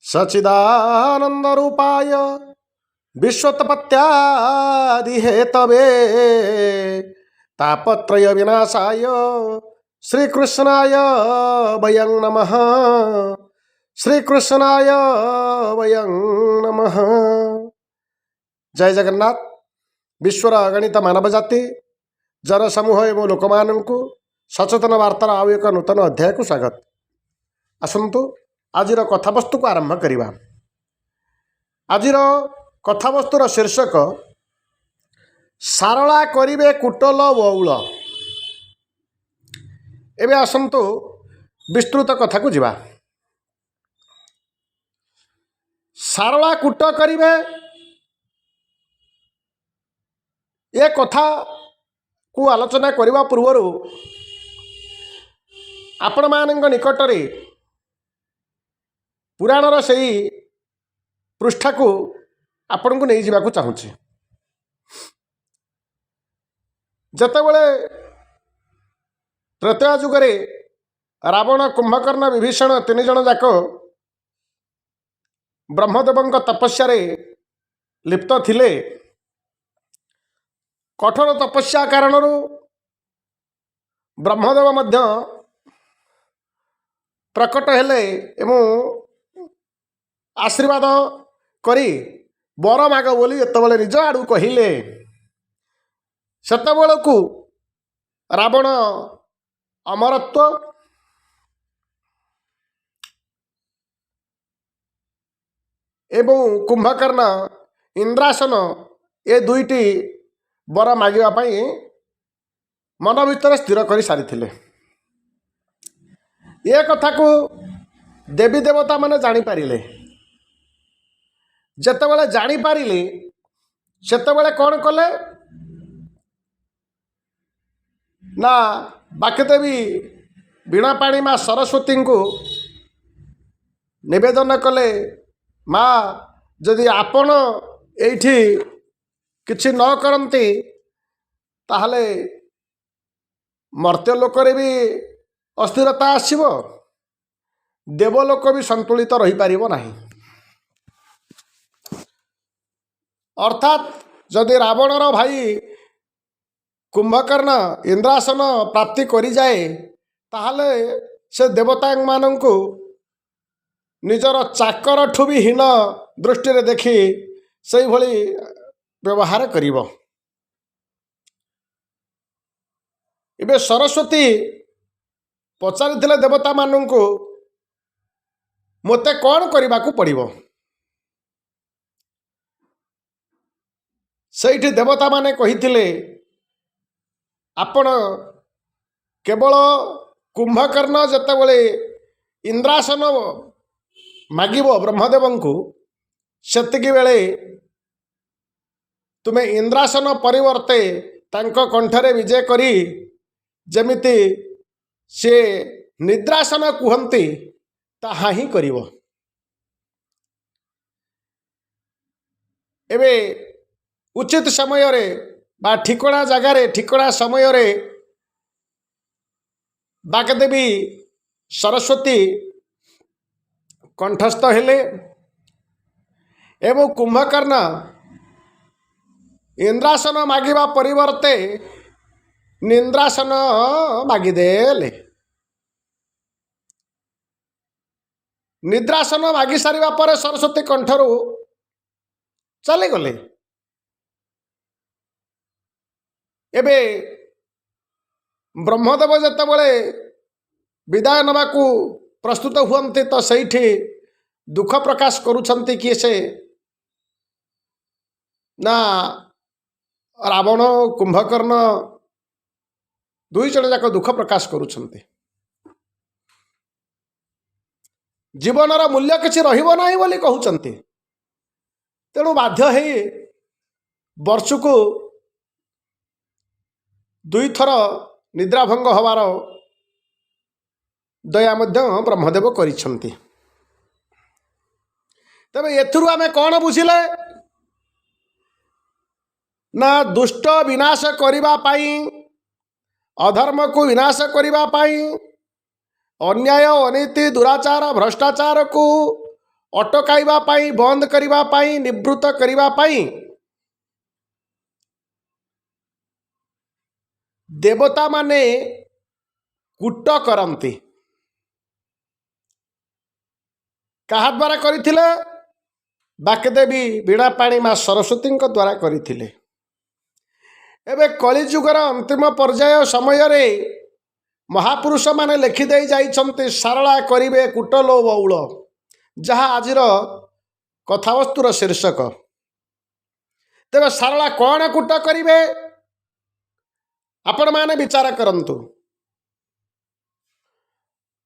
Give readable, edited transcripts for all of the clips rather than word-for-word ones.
ସଚିଦାନନ୍ଦ ରୂପାୟ ବିଶ୍ୱୋତ୍ପତ୍ତ୍ୟାଦି ହେତବେ ତାପତ୍ରୟ ବିନାଶାୟ ଶ୍ରୀକୃଷ୍ଣାୟ ବୟଂ ନମଃ। ଶ୍ରୀକୃଷ୍ଣାୟ ବୟଂ ନମଃ। ଜୟ ଜଗନ୍ନାଥ। ବିଶ୍ୱର ଅଗଣିତ ମାନବ ଜାତି, ଜନସମୂହ ଏବଂ ଲୋକମାନଙ୍କୁ ସଚେତନ ବାର୍ତ୍ତାର ଆଉ ଏକ ନୂତନ ଅଧ୍ୟାୟକୁ ସ୍ୱାଗତ। ଆସନ୍ତୁ, ଆଜିର କଥାବସ୍ତୁକୁ ଆରମ୍ଭ କରିବା। ଆଜିର କଥାବସ୍ତୁର ଶୀର୍ଷକ ସାରଳା କରିବେ କୁଟଲ ବଉଳ। ଏବେ ଆସନ୍ତୁ, ବିସ୍ତୃତ କଥାକୁ ଯିବା। ସାରଳା କୂଟ କରିବେ, ଏ କଥାକୁ ଆଲୋଚନା କରିବା ପୂର୍ବରୁ ଆପଣମାନଙ୍କ ନିକଟରେ ପୁରାଣର ସେଇ ପୃଷ୍ଠାକୁ ଆପଣଙ୍କୁ ନେଇଯିବାକୁ ଚାହୁଁଛି, ଯେତେବେଳେ ତ୍ରେତୟା ଯୁଗରେ ରାବଣ, କୁମ୍ଭକର୍ଣ୍ଣ, ବିଭୀଷଣ ତିନି ଜଣ ଯାକ ବ୍ରହ୍ମଦେବଙ୍କ ତପସ୍ୟାରେ ଲିପ୍ତ ଥିଲେ। କଠୋର ତପସ୍ୟା କାରଣରୁ ବ୍ରହ୍ମଦେବ ମଧ୍ୟ ପ୍ରକଟ ହେଲେ ଏବଂ ଆଶୀର୍ବାଦ କରି ବର ମାଗ ବୋଲି ଯେତେବେଳେ ନିଜ ଆଡ଼ୁ କହିଲେ, ସେତେବେଳକୁ ରାବଣ ଅମରତ୍ୱ ଏବଂ କୁମ୍ଭକର୍ଣ୍ଣ ଇନ୍ଦ୍ରାସନ, ଏ ଦୁଇଟି ବର ମାଗିବା ପାଇଁ ମନ ଭିତରେ ସ୍ଥିର କରି ସାରିଥିଲେ। ଏ କଥାକୁ ଦେବୀ ଦେବତାମାନେ ଜାଣିପାରିଲେ। ଯେତେବେଳେ ଜାଣିପାରିଲେ, ସେତେବେଳେ କ'ଣ କଲେ ନା ବାକ୍ଦେବୀ ବୀଣାପାଣି ମା ସରସ୍ୱତୀଙ୍କୁ ନିବେଦନ କଲେ, ମା, ଯଦି ଆପଣ ଏଇଠି କିଛି ନ କରନ୍ତି, ତାହେଲେ ମର୍ତ୍ତ୍ୟ ଲୋକରେ ବି ଅସ୍ଥିରତା ଆସିବ, ଦେବଲୋକ ବି ସନ୍ତୁଳିତ ରହିପାରିବ ନାହିଁ। ଅର୍ଥାତ୍ ଯଦି ରାବଣର ଭାଇ କୁମ୍ଭକର୍ଣ୍ଣ ଇନ୍ଦ୍ରାସନ ପ୍ରାପ୍ତି କରିଯାଏ, ତାହେଲେ ସେ ଦେବତାମାନଙ୍କୁ ନିଜର ଚାକରଠୁ ବି ହୀନ ଦୃଷ୍ଟିରେ ଦେଖି ସେଇଭଳି ବ୍ୟବହାର କରିବ। ଏବେ ସରସ୍ୱତୀ ପଚାରିଥିଲେ ଦେବତାମାନଙ୍କୁ, ମୋତେ କ'ଣ କରିବାକୁ ପଡ଼ିବ? ସେଇଠି ଦେବତାମାନେ କହିଥିଲେ, ଆପଣ କେବଳ କୁମ୍ଭକର୍ଣ୍ଣ ଯେତେବେଳେ ଇନ୍ଦ୍ରାସନ ମାଗିବ ବ୍ରହ୍ମଦେବଙ୍କୁ, ସେତିକି ବେଳେ ତୁମେ ଇନ୍ଦ୍ରାସନ ପରିବର୍ତ୍ତେ ତାଙ୍କ କଣ୍ଠରେ ବିଜେ କରି ଯେମିତି ସେ ନିଦ୍ରାସନ କୁହନ୍ତି, ତାହା ହିଁ କରିବ। ଏବେ ଉଚିତ ସମୟରେ ବା ଠିକଣା ଜାଗାରେ ଠିକଣା ସମୟରେ ବାଗଦେବୀ ସରସ୍ୱତୀ କଣ୍ଠସ୍ଥ ହେଲେ ଏବଂ କୁମ୍ଭକର୍ଣ୍ଣ ଇନ୍ଦ୍ରାସନ ମାଗିବା ପରିବର୍ତ୍ତେ ନିନ୍ଦ୍ରାସନ ମାଗିଦେଲେ। ନିଦ୍ରାସନ ମାଗି ସାରିବା ପରେ ସରସ୍ୱତୀ କଣ୍ଠରୁ ଚାଲିଗଲେ। ଏବେ ବ୍ରହ୍ମଦେବ ଯେତେବେଳେ ବିଦାୟ ନେବାକୁ ପ୍ରସ୍ତୁତ ହୁଅନ୍ତି, ତ ସେଇଠି ଦୁଃଖ ପ୍ରକାଶ କରୁଛନ୍ତି କିଏ ସେ ନା ରାବଣ, କୁମ୍ଭକର୍ଣ୍ଣ ଦୁଇ ଜଣ ଯାକ ଦୁଃଖ ପ୍ରକାଶ କରୁଛନ୍ତି। ଜୀବନର ମୂଲ୍ୟ କିଛି ରହିବ ନାହିଁ ବୋଲି କହୁଛନ୍ତି। ତେଣୁ ବାଧ୍ୟ ହେଇ ବର୍ଷକୁ ଦୁଇଥର ନିଦ୍ରାଭଙ୍ଗ ହେବାର ଦୟା ମଧ୍ୟ ବ୍ରହ୍ମଦେବ କରିଛନ୍ତି। ତେବେ ଏଥିରୁ ଆମେ କ'ଣ ବୁଝିଲେ? ନା ଦୁଷ୍ଟ ବିନାଶ କରିବା ପାଇଁ, ଅଧର୍ମକୁ ବିନାଶ କରିବା ପାଇଁ, ଅନ୍ୟାୟ, ଅନୀତି, ଦୁରାଚାର, ଭ୍ରଷ୍ଟାଚାରକୁ ଅଟକାଇବା ପାଇଁ, ବନ୍ଦ କରିବା ପାଇଁ, ନିବୃତ୍ତ କରିବା ପାଇଁ ଦେବତାମାନେ କୂଟ କରନ୍ତି। କାହା ଦ୍ୱାରା କରିଥିଲେ? ବାକ୍ଦେବୀ ବୀଣାପାଣି ମା ସରସ୍ୱତୀଙ୍କ ଦ୍ୱାରା କରିଥିଲେ। ଏବେ କଳିଯୁଗର ଅନ୍ତିମ ପର୍ଯ୍ୟାୟ ସମୟରେ ମହାପୁରୁଷମାନେ ଲେଖିଦେଇ ଯାଇଛନ୍ତି, ସାରଳା କରିବେ କୁଟଲୋ ବଉଳ, ଯାହା ଆଜିର କଥାବସ୍ତୁର ଶୀର୍ଷକ। ତେବେ ସାରଳା କ'ଣ କୂଟ କରିବେ, ଆପଣମାନେ ବିଚାର କରନ୍ତୁ।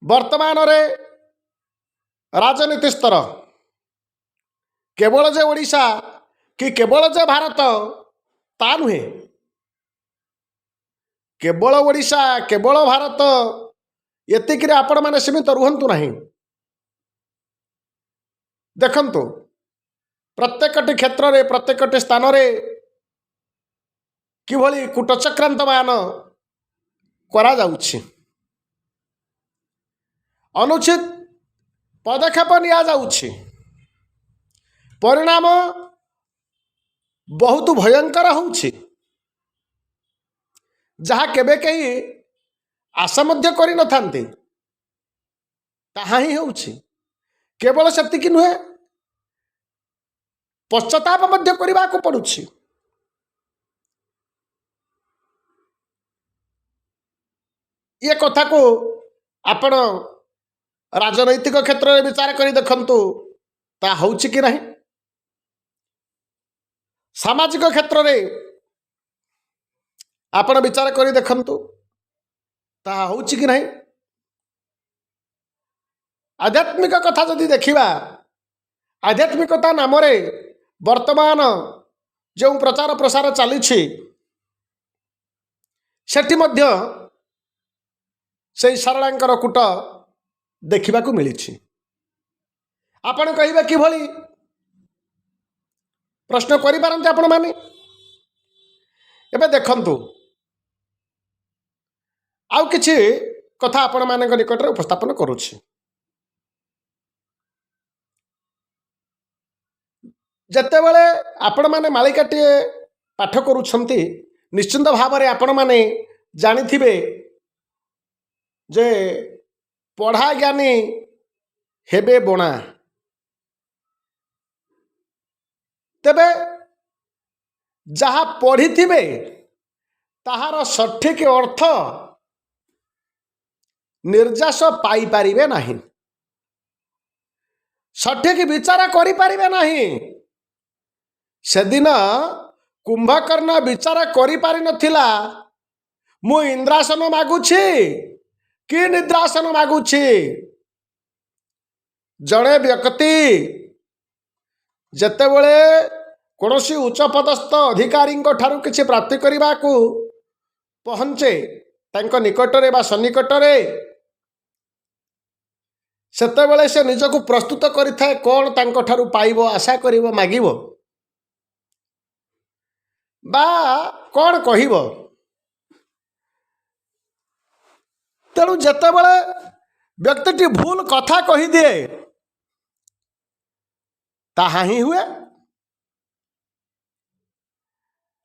ବର୍ତ୍ତମାନରେ ରାଜନୀତି ସ୍ତର କେବଳ ଯେ ଓଡ଼ିଶା କି କେବଳ ଯେ ଭାରତ ତା ନୁହେଁ, କେବଳ ଓଡ଼ିଶା, କେବଳ ଭାରତ ଏତିକିରେ ଆପଣମାନେ ସୀମିତ ରୁହନ୍ତୁ ନାହିଁ। ଦେଖନ୍ତୁ, ପ୍ରତ୍ୟେକଟି କ୍ଷେତ୍ରରେ, ପ୍ରତ୍ୟେକଟି ସ୍ଥାନରେ କିଭଳି କୂଟଚକ୍ରାନ୍ତମାନ କରାଯାଉଛି, ଅନୁଚିତ ପଦକ୍ଷେପ ନିଆଯାଉଛି, ପରିଣାମ ବହୁତ ଭୟଙ୍କର ହେଉଛି, ଯାହା କେବେ କେହି ଆଶା ମଧ୍ୟ କରିନଥାନ୍ତି ତାହା ହିଁ ହେଉଛି। କେବଳ ସେତିକି ନୁହେଁ, ପଶ୍ଚାତାପ ମଧ୍ୟ କରିବାକୁ ପଡ଼ୁଛି। ଇଏ କଥାକୁ ଆପଣ ରାଜନୈତିକ କ୍ଷେତ୍ରରେ ବିଚାର କରି ଦେଖନ୍ତୁ, ତା ହେଉଛି କି ନାହିଁ। ସାମାଜିକ କ୍ଷେତ୍ରରେ ଆପଣ ବିଚାର କରି ଦେଖନ୍ତୁ, ତାହା ହେଉଛି କି ନାହିଁ। ଆଧ୍ୟାତ୍ମିକ କଥା ଯଦି ଦେଖିବା, ଆଧ୍ୟାତ୍ମିକତା ନାମରେ ବର୍ତ୍ତମାନ ଯେଉଁ ପ୍ରଚାର ପ୍ରସାର ଚାଲିଛି, ସେଠି ମଧ୍ୟ ସେଇ ସାରଳାଙ୍କର କୂଟ ଦେଖିବାକୁ ମିଳିଛି। ଆପଣ କହିବେ କିଭଳି, ପ୍ରଶ୍ନ କରିପାରନ୍ତି ଆପଣମାନେ। ଏବେ ଦେଖନ୍ତୁ, ଆଉ କିଛି କଥା ଆପଣମାନଙ୍କ ନିକଟରେ ଉପସ୍ଥାପନ କରୁଛି। ଯେତେବେଳେ ଆପଣମାନେ ମାଳିକାଟିଏ ପାଠ କରୁଛନ୍ତି, ନିଶ୍ଚିନ୍ତ ଭାବରେ ଆପଣମାନେ ଜାଣିଥିବେ ଯେ ପଢ଼ା ଜ୍ଞାନୀ ହେବେ ବଣା। ତେବେ ଯାହା ପଢ଼ିଥିବେ ତାହାର ସଠିକ ଅର୍ଥ ନିର୍ଯାସ ପାଇପାରିବେ ନାହିଁ, ସଠିକ ବିଚାର କରିପାରିବେ ନାହିଁ। ସେଦିନ କୁମ୍ଭକର୍ଣ୍ଣ ବିଚାର କରିପାରିନଥିଲା, ମୁଁ ଇନ୍ଦ୍ରାସନ ମାଗୁଛି କି ନିଦ୍ରାସନ ମାଗୁଛି। ଜଣେ ବ୍ୟକ୍ତି ଯେତେବେଳେ କୌଣସି ଉଚ୍ଚ ପଦସ୍ଥ ଅଧିକାରୀଙ୍କ ଠାରୁ କିଛି ପ୍ରାପ୍ତି କରିବାକୁ ପହଞ୍ଚେ ତାଙ୍କ ନିକଟରେ ବା ସନ୍ନିକଟରେ, ସେତେବେଳେ ସେ ନିଜକୁ ପ୍ରସ୍ତୁତ କରିଥାଏ କ'ଣ ତାଙ୍କଠାରୁ ପାଇବ, ଆଶା କରିବ, ମାଗିବ ବା କ'ଣ କହିବ। ତେଣୁ ଯେତେବେଳେ ବ୍ୟକ୍ତିଟି ଭୁଲ କଥା କହିଦିଏ, ତାହା ହିଁ ହୁଏ।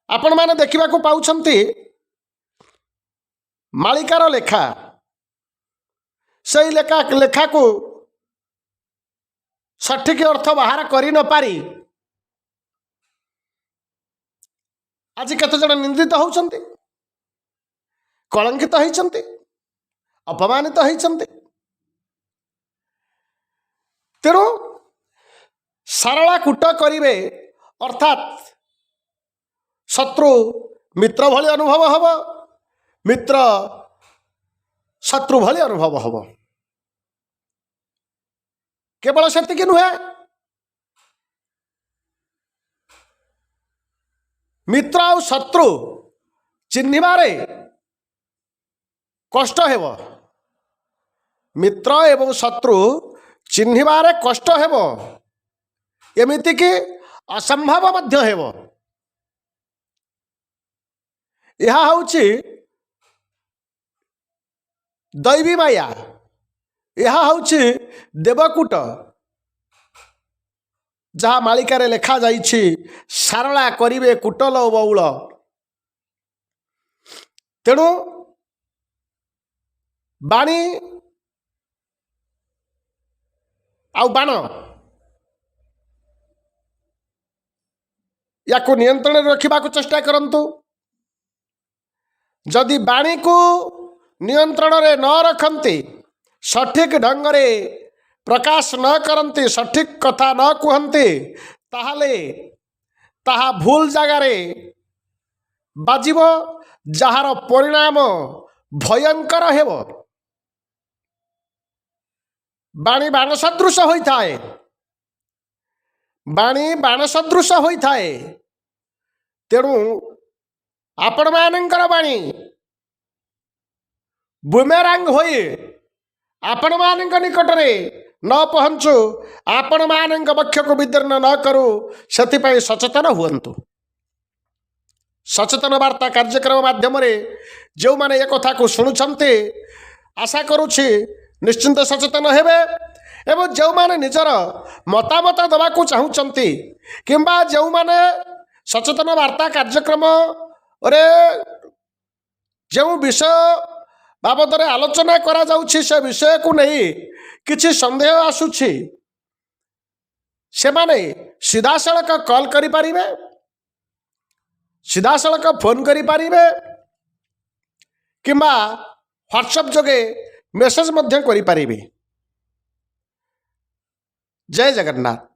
ଆପଣମାନେ ଦେଖିବାକୁ ପାଉଛନ୍ତି ମାଳିକାର ଲେଖା, ସେଇ ଲେଖାକୁ ସଠିକ ଅର୍ଥ ବାହାର କରି ନପାରି ଆଜି କେତେଜଣ ନିନ୍ଦିତ ହେଉଛନ୍ତି, କଳଙ୍କିତ ହେଇଛନ୍ତି, ଅପମାନିତ ହେଇଛନ୍ତି। ତେଣୁ ସାରଳା କୂଟ କରିବେ, ଅର୍ଥାତ୍ ଶତ୍ରୁ ମିତ୍ର ଭଳି ଅନୁଭବ ହେବ, ମିତ୍ର ଶତ୍ରୁ ଭଳି ଅନୁଭବ ହେବ। କେବଳ ସେତିକି ନୁହେଁ, ମିତ୍ର ଆଉ ଶତ୍ରୁ ଚିହ୍ନିବାରେ କଷ୍ଟ ହେବ। ମିତ୍ର ଏବଂ ଶତ୍ରୁ ଚିହ୍ନିବାରେ କଷ୍ଟ ହେବ, ଏମିତିକି ଅସମ୍ଭବ ମଧ୍ୟ ହେବ। ଏହା ହେଉଛି ଦୈବୀ ମାୟା, ଏହା ହେଉଛି ଦେବକୂଟ, ଯାହା ମାଳିକାରେ ଲେଖାଯାଇଛି, ସାରଳା କରିବେ କୁଟଲ ବଉଳ। ତେଣୁ ବାଣୀ ଆଉ ବାଣ, ୟାକୁ ନିୟନ୍ତ୍ରଣରେ ରଖିବାକୁ ଚେଷ୍ଟା କରନ୍ତୁ। ଯଦି ବାଣୀକୁ ନିୟନ୍ତ୍ରଣରେ ନ ରଖନ୍ତି, ସଠିକ୍ ଢଙ୍ଗରେ ପ୍ରକାଶ ନ କରନ୍ତି, ସଠିକ୍ କଥା ନ କୁହନ୍ତି, ତାହେଲେ ତାହା ଭୁଲ ଜାଗାରେ ବାଜିବ, ଯାହାର ପରିଣାମ ଭୟଙ୍କର ହେବ। ବାଣୀ ବାଣ ସଦୃଶ ହୋଇଥାଏ। ବାଣୀ ବାଣ ସଦୃଶ ହୋଇଥାଏ। ତେଣୁ ଆପଣମାନଙ୍କର ବାଣୀ ବୁମେରାଙ୍ଗ ହୋଇ ଆପଣମାନଙ୍କ ନିକଟରେ ନ ପହଞ୍ଚୁ, ଆପଣମାନଙ୍କ ବକ୍ଷକୁ ବିଦୀର୍ଣ୍ଣ ନ କରୁ, ସେଥିପାଇଁ ସଚେତନ ହୁଅନ୍ତୁ। ସଚେତନ ବାର୍ତ୍ତା କାର୍ଯ୍ୟକ୍ରମ ମାଧ୍ୟମରେ ଯେଉଁମାନେ ଏ କଥାକୁ ଶୁଣୁଛନ୍ତି, ଆଶା କରୁଛି ନିଶ୍ଚିନ୍ତ ସଚେତନ ହେବେ। ଏବଂ ଯେଉଁମାନେ ନିଜର ମତାମତ ଦେବାକୁ ଚାହୁଁଛନ୍ତି କିମ୍ବା ଯେଉଁମାନେ ସଚେତନ ବାର୍ତ୍ତା କାର୍ଯ୍ୟକ୍ରମରେ ଯେଉଁ ବିଷୟ ବାବଦରେ ଆଲୋଚନା କରାଯାଉଛି, ସେ ବିଷୟକୁ ନେଇ କିଛି ସନ୍ଦେହ ଆସୁଛି, ସେମାନେ ସିଧାସଳଖ କଲ୍ କରିପାରିବେ, ସିଧାସଳଖ ଫୋନ୍ କରିପାରିବେ କିମ୍ବା ହ୍ୱାଟ୍ସଆପ୍ ଯୋଗେ ମେସେଜ ମଧ୍ୟ କରିପାରିବେ। ଜୟ ଜଗନ୍ନାଥ।